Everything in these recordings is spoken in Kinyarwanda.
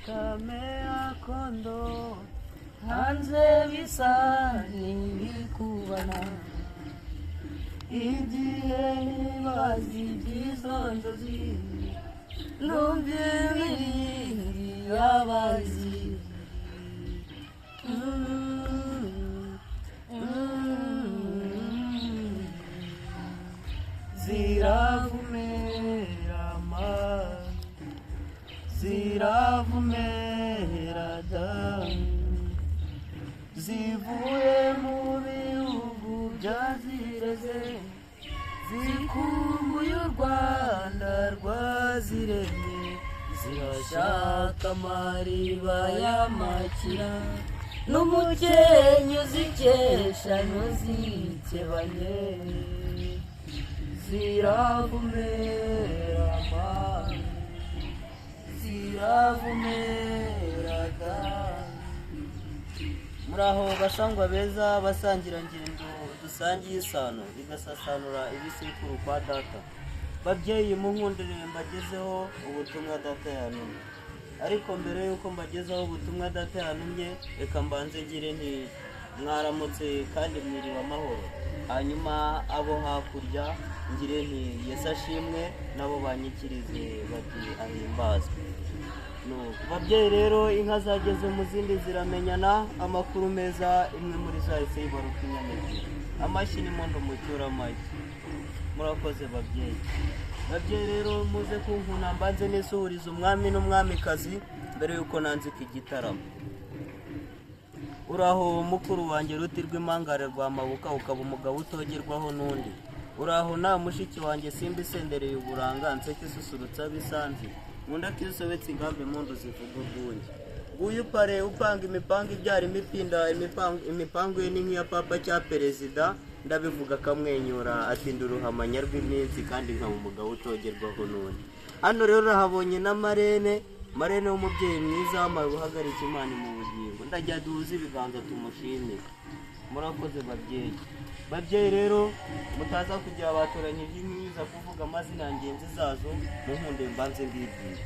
Kamera kondo hanze bisa n'ibikubana. Igihe ntibazi iby'izo nzozi, numva imirindi y'abazi. Ziravumera ma, ziravumera da, zivuye mu bihugu byazireze, zikumbuye u Rwanda rwaziremye, zirashaka amariba y'amakira n'umukenke uzikesha ntuzikebanye. Ziravumera ma, ziravumera da. Muraho basangwa beza, basangirangendo dusangiye isano igasasanura ibisekuru kwa data. Babyeyi, munkundire mbagezeho ubutumwa data yantumye. Ariko mbere y'uko mbagezaho ubutumwa data yantumye, reka mbanze ngire nti mwaramutse kandi mwiriwe amahoro. Hanyuma abo hakurya ngire nti Yesu ashimwe, nabo banyikirize bati ahimbazwe. Nuko babyeyi rero, inka zageze mu zindi ziramenyana. Amakuru meza, imwe muri zo yahise yibaruka inyana ebyiri. Amashyi n'impundu mucyura amashyi. Murakoze babyeyi. Babyeyi rero, muze kunkuna mbanze nisuhuriza umwami n'umwamikazi mbere y'uko nanzika igitaramo. Uraho mukuru wanjye Ruti rw'Imangare rwa Mabuka, ukaba umugabo utogerwaho n'undi. Uraho na mushiki wanjye Simba isendereye uburanga, nseke isusurutsa abisanze, nkunda ko iyo usobetse ingambi impundu zivuga urwunge. Nguyu pare upanga imipango ibyara imipinda, imipango ye ni nk'iya papa cya perezida. Ndabivuga akamwenyura ati nduruhamanya rw'iminsi kandi nkaba umugabo utogerwaho n'undi. Hano rero urahabonye na marene, marene w'umubyeyi mwiza wamaye guhagarika Imana mu bugingo. Ndajya duhuze ibiganza tumushimire. Murakoze babyeyi. Babyeyi rero, mutaza kugira batoranyije inkiza kuvuga amazina ya ngenzi zazo, munkunde mbanze mbibwire.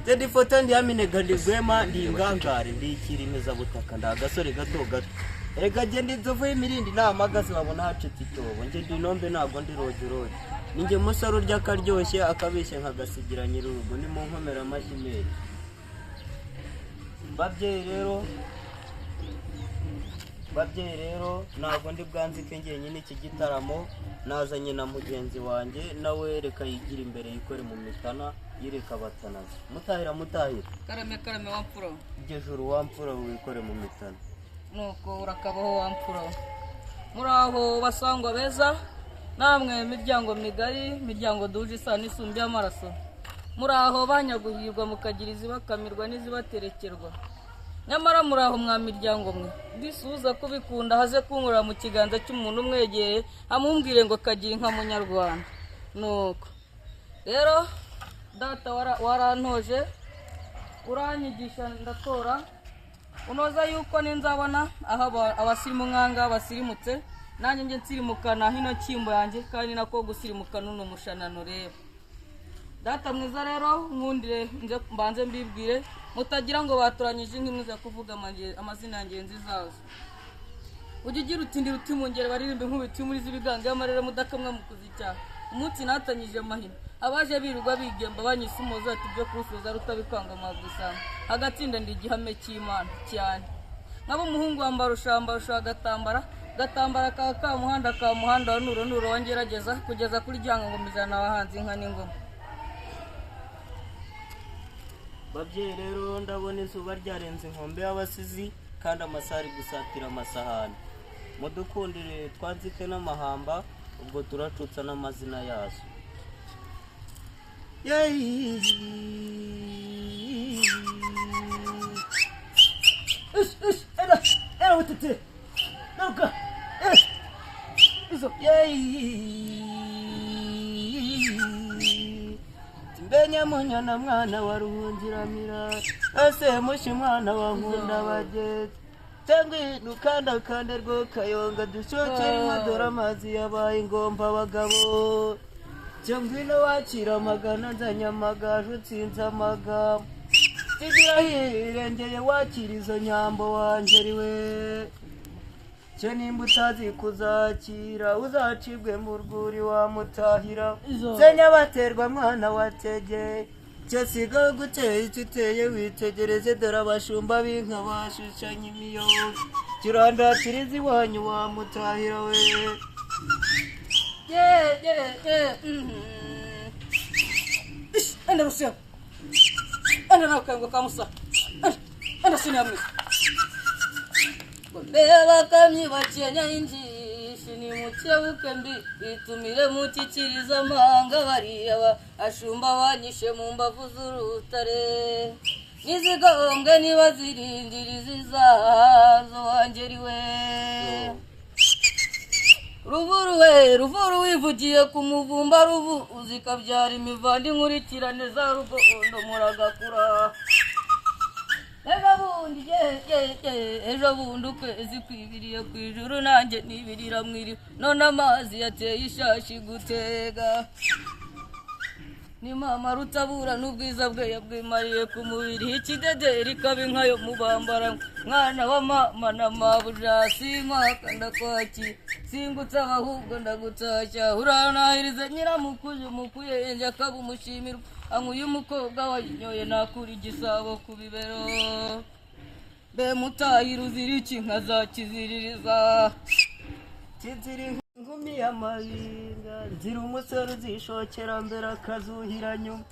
Tedi foto ndiyaminega, ndi rwema, ndi ingangare, ndi ikirimezabutaka, ndi agasore gato gato. Erega njye ndi inzovu y'imirindi, nahamagaze babona hacitse icyobo. Njye ndi inombe, ntabwo ndi rojyoroge. Ni njye musore urya akaryoshye, akabeshya nkagasigira nyir'urugo. Ni mu nkomera amashyi menshi. Babyeyi rero, babyeyi rero, ntabwo ndi bwanzike njyenyine iki gitaramo. Nazanye na mugenzi wanjye, nawe reka yigire imbere yikore mu mitana yireka abatanazi. Mutahira, mutahira. Karame, karame wa mfura. Iryo joro wa mfura wikore mu mitana. Nuko urakabaho wa mfura. Muraho basangwa beza, namwe miryango migari, miryango duhuje isano isumbi y'amaraso. Muraho banyaguhirwa mukagira izibakamirwa n'izibaterekerwa. Nyamara muraho mwa miryango mwe, ndisuhuza kubikunda haze kunkorera mu kiganza cy'umuntu umwegereye, amumbwire ngo kagira inka munyarwanda. Nuko rero data warantoje, uranyigisha ndatora, unoza yuko ninzabona aho abasirimu nkanga basirimutse, nanjye njye nsirimukana hino cyimbo yanjye, kandi nako gusirimukana uno mushanano. Rero data mwiza rero, nkundire nze mbanze mbibwire, mutagira ngo batoranyije inka imwe kuvuga amazina ya ngenzi zazo. Ujya ugira uti ndi ruti mu ngeri baririmba inkubiti muri z'ibigango y'amarere mudakamwa mu kuzicyaha. Umunsi natanyije mahina, abaje birirwa bigemba banyise umuzi, ati ibyo kurusoza rutabikanga magusanga agatsinda. Ndi igihame cy'Imana cyane, nkaba umuhungu wa Mbarusha, Mbarusha agatambara gatambara ka Kamuhanda, ka Muhanda wa Nuro, Nuro wa Ngerageza, kugeza kuri Gihanga ngoma ijana wahanze inka n'ingoma. Babyeyi rero, ndabona izuba ryarenze inkombe y'abasizi kandi amasaha ari gusatira amasahani. Mudukundire twanzike n'amahamba, ubwo turacutsa n'amazina yazo. Yeyi. Ish, ish, era, era wetete. Naruka. Eh. Izo. Yeyi. Mbe nyamunyana mwana wa Ruhungiramira, ese mushi mwana wa Nkunda bagezi, cyangwa nukandakande rwo Kayonga, dushokere inka dore amazi yabaye ingomba abagabo. Cyangwa ino wakira amagana, nzanye amagaju, utsinze amagambo. Kigira hirengeye wakira izo nyambo wangeriwe. Cyo nimba utazi kuzakira uzacibwe mu rwuri wamutahira. Izo. Se nyabaterwa mwana watege. Cyo siga guteye icyo uteye witegereze dore abashumba b'inka bashushanya imiyobo. Kirandatiriza iwanyu wamutahira we. Ye ye ye. Ish, enda rusiya. Enda nawe kayengo ka musa. Enda sinamwe. Mbe bakenya injishi nimukebuke mbi itumire mukikiriza amahanga bariya ashumba banyishe mu mbavu z'urutare nizigombwe niba zirindiriza izazo wangeriwe. Ruvuru we ruvuru wivugiye ku muvumba ruvu uzikabyara imivandi nkurikirane za rugondo muragakura. Ejo bundi ye ye ye ejo bundi ukwezi kwibiriye ku ijuru nanjye nibirira mwiri none amazi yateye ishashi gutega. Ni mama rutabura n'ubwiza bwe yabwimariye ku mubiri ikidederi ikaba inka yo mubambara mwana wa mama na mabuja sinkwaka ndakwaki singutsa ahubwo ndagutashya uranahirize nyiramukuye umukuye akaba umushimirwa ankuye umukobwa wayinyoye nakura igisabo ku bibero mbe mutahira uzira iki nka za kiziririza. Kizira inkumi y'amabinga nzira umusore uzishokera mbere akazuhira nyuma.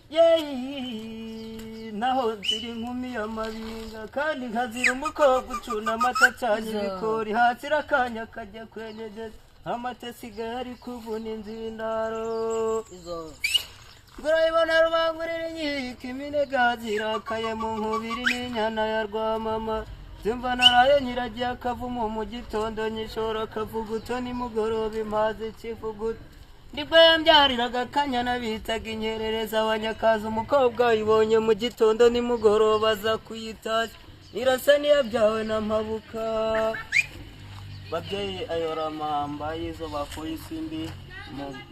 Yeee naho nzira inkumi y'amabinga kandi nkazira umukobwa ucunda amata acanye ibikori hasi akanya akajya kwenyegeza amata asigaye ari kuvuna inzindaro. Urayibona rubangurira inkiko iminega zirakaye mu nkubiri n'inyana ya rwamama. Zimva naraye nyiragiye akavumo mu gitondo nyishora akavuguto nimugoroba imaze ikivuguto. Nibwo yambyariraga akanyana bitaga inyerereza abanyakazi umukobwa ayibonye mu gitondo nimugoroba aza kuyitashya. Irasa n'iyabyawe na Mpabuka. Babyeyi ayora amahamba y'izo bakuye isimbi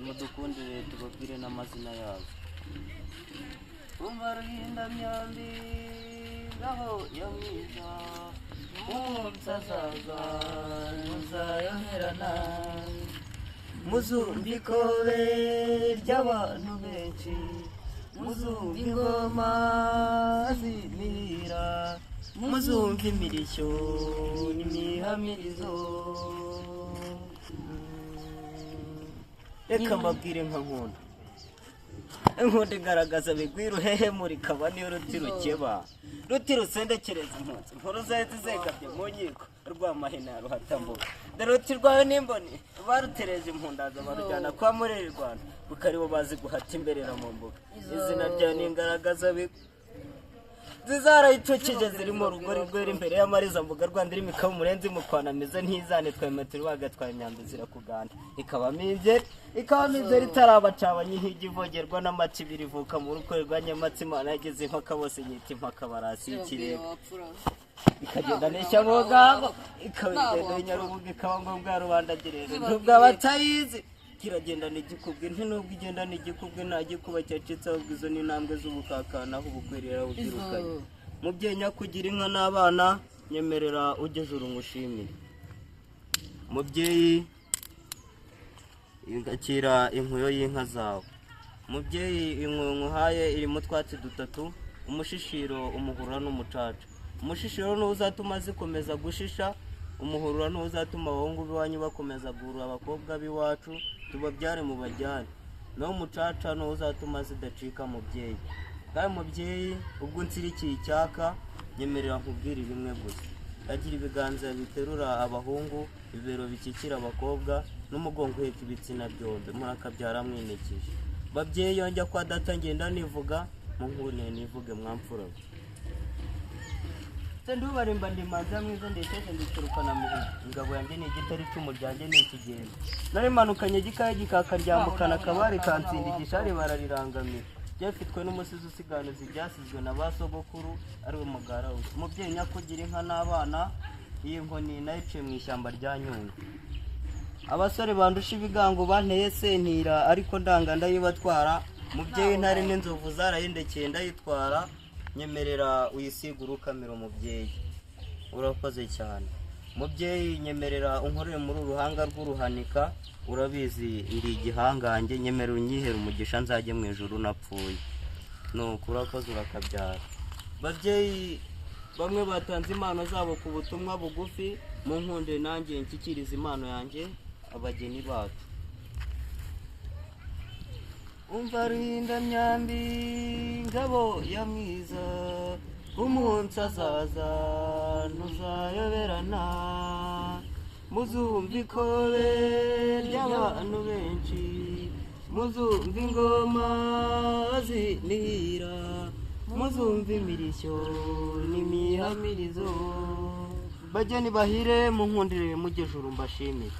mudukundire tubabwire n'amazina yabo. Umva ruhinda myambi ngaho ya mwiza umunsi azaza muzayoherana muzumva ikobe ry'abantu benshi muzumva ingoma zimira muzumva imirishyo n'imihamirizo. Reka mbabwire nka nkunda inkunda igaragaza bigwira uhehe murikaba niyo ruti rukeba ruti rusendekereza impunzi inkuru zahita zegabye mu nkiko rwamahina ya ruhatambuga dore ruti rwawe n'imboni barutereje impundaza barujyana kwa Mureri Rwanda kuko aribo bazi guhata imberera mu mbuga. Izina ryawe ni ingaragaza bigwi zizarayicukije ziri mu rugori rwera imbere y'amariza mbuga Rwanda irimo ikaba umurenzi mukwanamize ntizane twametero bagatwaye imyambi zirakuganda ikabamo inzeri ikabamo inzeri itarabacabanye intigi ivogerwa n'amacibiri ivuka mu rukwe rwa Nyamatsimana yageze impaka bose nyita impaka barasi y'ikirenga ikagenda neshya mu ngabo ikaba ingendo y'inyarubuga ikaba ngombwa rubanda gerere nubwo abatayizi kiragenda n'igikubwe nti nubwo igenda n'igikubwe nta gikuba cyacitse ahubwo izo ni intambwe z'ubukakana aho ubukwirira bubyirukanye. Mubyeyi nyakugira inka n'abana nyemerera ujye juru ngushimire. Mubyeyi ingakira inkuyo y'inka zawe. Mubyeyi inkuyo nkuhaye irimo utwatsi dutatu umushishiro umuhurura n'umucaca. Umushishiro niwo uzatuma zikomeza gushisha, umuhurura niwo uzatuma abahungu b'iwanyu bakomeza guhurura abakobwa b'iwacu tubabyare mu bajyane. Naho umucaca niwo uzatuma zidacika mubyeyi. Kandi mubyeyi ubwo unsirikiye icyaka nyemerera nkubwire rimwe gusa. Agira ibiganza biterura abahungu, ibibero bikikira abakobwa n'umugongo uheka ibitsina byombi murakabyara mwinikije. Babyeyi yongera kwa data ngenda nivuga munkune nivuge mwamfura. Se ndubarimba ndimanza mwiza ndeteze nditurukana muhigo. Ingabo yanjye ni igitari icumu ryanjye ni ikigenda. Narimanukanye gikaye gikakaryamukana akabari kantsinda igishari bararirangamira. Byafitwe n'umusizi usiganuza ibyasizwe na ba sogokuru ari we mugara we. Mubyeyi nyakugira inka n'abana iyi nkoni nayiciye mu ishyamba rya Nyungwe. Abasore bandusha ibigango banteye sentira ariko ndanga ndayibatwara. Mubyeyi intare n'inzovu zarayindekeye ndayitwara. Nyemerera uyisige urukamiro mubyeyi. Urakoze cyane mubyeyi, nyemerera unkorere muri uruhanga rw'uruhanika. Urabizi ndi igihangange, nyemerera unyihere umugisha nzajye mu ijuru napfuye. Nuko urakoze urakabyara. Babyeyi bamwe batanze impano zabo ku butumwa bugufi, mu nkunde nanjye nshyikiriza impano yanjye abageni bacu. Umva Ruhindamyambi ngabo ya mwiza, umunsi azaza ntuzayoberana. Muzumva ikobe ry'abantu benshi, muzumva ingoma zinihira, muzumva imirishyo n'imihamirizo. Bageni bahire, munkundire mujye juru mbashimire.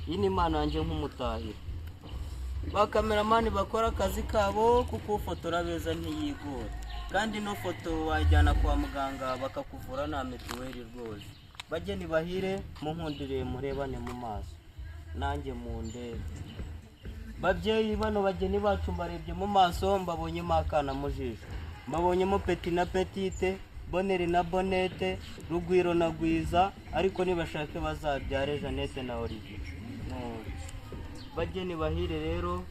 Iyi ni impano yanjye nk'umutahira. Ba kameramani bakora akazi kabo, kuko ufotora beza ntiyigora, kandi ino foto wajyana kwa muganga bakakuvura nta mituweli rwose. Bageni bahire, munkundire murebane mu maso nanjye mundebe. Babyeyi bano bageni bacu mbarebye mu maso, mbabonyemo akana mu jisho, mbabonyemo peti na petite, boneri na bonete, Rugwiro na Gwiza, ariko nibashake bazabyare Jeannette na Olivier. Bageni bahire rero,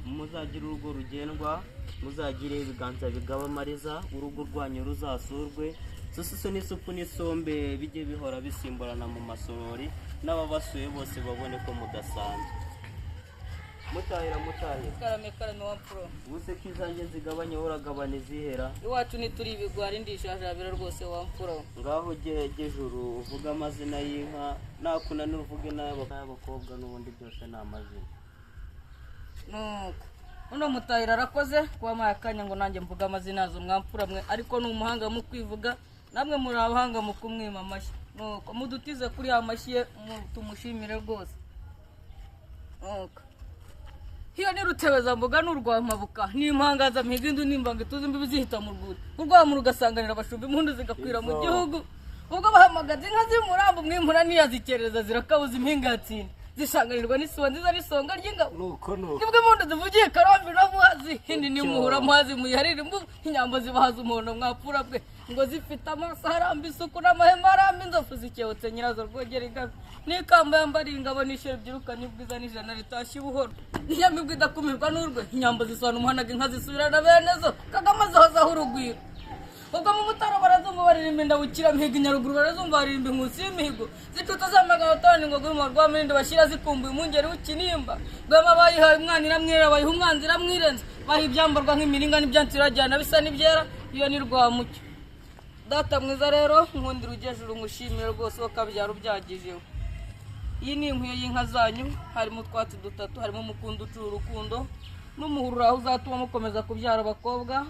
muzagire urugo rugendwa, muzagire ibiganza bigaba amariza, urugo rwanyu ruzasurwe. Sususu n'isupu n'isombe bijye bihora bisimburana mu masorori, n'ababasuye bose babone ko mudasanzwe. Mutahira mutahira. Karame karame wa mfura. Ubuse ko izanjye nzigabanye, uragabana izihera? Iwacu ntituri ibigwari, ndishajabira rwose wa mfura. Ngaho gejuru uvuge amazina y'inka, nakunanira uvuge n'ay'abakobwa, n'ubundi byose ni amazina. Nuko uno mutahira arakoze kuba akanya ngo nanjye mvuge amazina yazo mwamfura mwe, ariko ni umuhanga mu kwivuga, namwe muri abahanga mu kumwima amashyi. Nuko mudutize kuri ya mashyi ye, tumushimire rwose. Nuko hiyo ni Rutebezambuga n'urwampabuka, ni impangazamihigo indu n'imbanga ituze imbibi zihita mu rwuri, urwamura ugasanganira abashumba, impundu zigakwira mu gihugu. Ubwo bahamagaza inka z'umurambo, mwimura ntiyazikereza, zirakabuza impinga yatsinda, zisanganirwa n'isibo nziza n'isonga ry'ingabo. Nuko nuko Nibwo impundu zivugiye Karambi na Muhazi, hindi nimuhura Muhazi muyiharire imbugu, inyambo zibahaza umuhondo mwapfura bwe, ngo zifite amaso aramba isuku n'amahema aramba inzofu, zikebutse nyirazo rwogera igabe, n'ikamba yambariye ingabo n'ishyo ribyirukanye ubwiza n'ijana ritashye ubuhoro, n'inyamibwa idakumirwa n'urwe, inyambo zisana umuhanaga, inka zisubirana bene zo, Kagame azahozaho urugwiro. Ubwo mu Mutara barazumva baririmba indabukira mihigo, i Nyaruguru barazumva baririmba inkusi y'imihigo, zicutsa z'amagana atanu ingoma y'umuhoro rwa Mirindi bashyira zikumbuye umwungeri w'ikinimba. Rwema bayihaye umwana iramwirera, bayiha umwanzi iramwirenza, baha ibyambarwa nk'imiringa n'ibyansi birajyana bisa n'ibyera. Iyo ni Rwamucyo. Data mwiza rero, nkundira ujye juru ngushimire rwose uwo kabyara ubyagijeho. Iyi ni inkwiyo y'inka zanyu, harimo utwatsi dutatu, harimo umukundo ucura urukundo n'umuhurura uzatuma mukomeza kubyara abakobwa,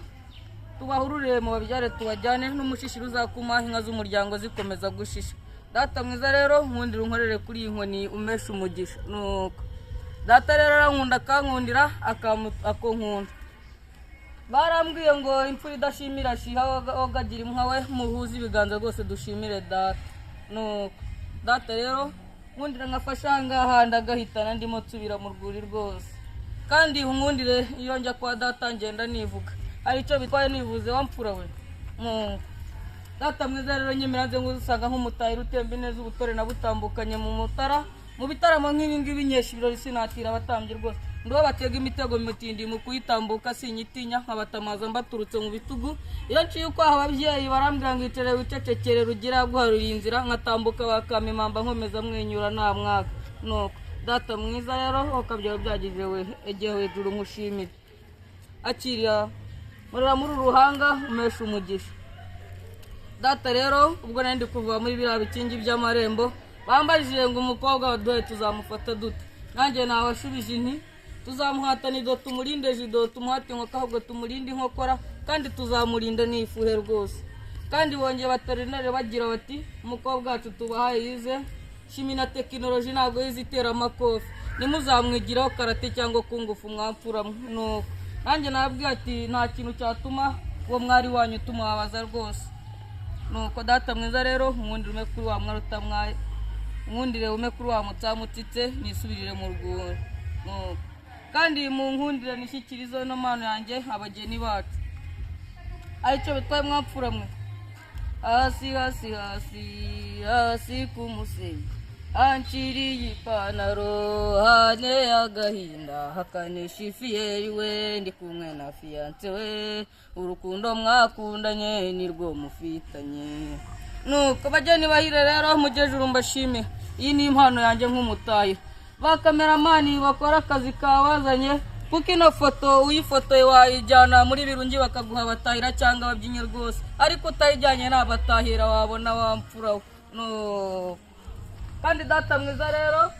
tubahurure mu babyare tubajyane, n'umushishiro uzakuma inka z'umuryango zikomeza gushisha. Data mwiza rero, nkundira unkorere kuri iyi nkoni umeshe umugisha. Nuko data rero arankunda akankundira akonkunda. Barambwiye ngo imfura idashimira shiha wogagira inka we, muhuze ibiganza rwose dushimire data. Nuko data rero nkundira nkafasha ahangaha ndagahitana ndimo nsubira mu rwuri rwose. Kandi nkundire iyo njya kwa data ngenda nivuga, hari icyo bitwaye nivuze wa mfura we. Nuko data mwiza rero, nyemera nze ngusanga nk'umutahira utemba ineza, ubutore nabutambukanye mu mutara, mu bitaramo nk'ibi ngibi nkesha ibirori sinatira abatambyi rwose. Ndibo batega imitego mitindi mu kuyitambuka sinyitinya, nkabatamaza mbaturutse mu bitugu. Iyo nciye ukwaha ababyeyi barambwira ngo icere wicecekere, rugira guharura inzira, nkatambuka bakampa impamba nkomeza mwenyura nta mwaka. Nuko data mwiza rero, ukabyara byagije we egihe hejuru nkushimire. Akiriya murira muri uru ruhanga umesha umugisha. Data rero ubwo nari ndi kuva muri biriya bikingi by'amarembo, bambajije ngo umukobwa waduhaye tuzamufata dute? Nanjye nabashubije nti tuzamuhatana ido tumurinde jido, tumuhate inkoko ahubwo tumurinde inkokora, kandi tuzamurinda n'ifuhe rwose. Kandi bongeye baterineri bagira bati umukobwa wacu tubahaye yize shimi na tekinoloji, ntabwo yize iteramakofe, ntimuzamwigiraho karate cyangwa kungufu mwamfura. Nuko nanjye nababwiye ati nta kintu cyatuma uwo mwari wanyu tumubabaza rwose. Nuko data mwiza rero, nkundire ume kuri wa mwari utamwaye, nkundire ume kuri wa mutsamutitse, nisubirire mu rwuri. Nuko kandi mu nkundire nishyikirize ino mpano yanjye abageni bacu. Aricyo bitwaye mwapfura mwe. Hasi hasi hasi hasi ku musenyi anciriye ipantaro hane agahinda hakanisha ifiyeri we ndi kumwe na fiyanse we urukundo mwakundanye nirwo mufitanye. Nuko bageni bahire rero mugejuru mbashime, iyi ni impano yanjye nk'umutayi. Ba kameramani bakora akazi kabazanye, kuko ino foto uyifotoye wayijyana muri Birungi bakaguha abatahira cyangwa ababyinnyi rwose, ariko utayijyanye nta batahira wabona wamfura we. No. Kandi data mwiza rero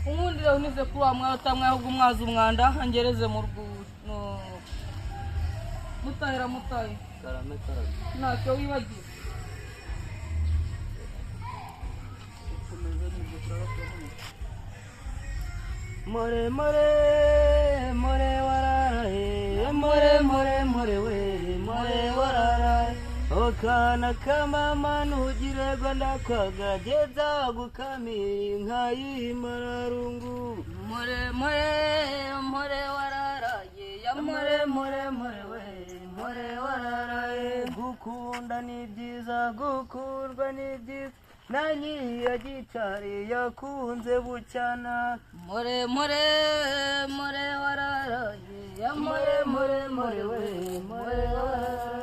unkundire unize kuri wa mwana utamwaye ahubwo umwaza umwanda angereze mu rwuri. No. Mutahira mutayi. Karame karame. Ntacyo wibagiwe. More more more wararaye, more more more we more wararaye. Okana kamama ntugirego ndakwaga geza gukamira inka y'imararungu. More more more wararaye, ya More more more we more wararaye. Gukunda ni byiza, gukundwa ni byiza, na nyiriya gitari yakunze bucyana. More more more wararaye, ya More more more we more wararaye.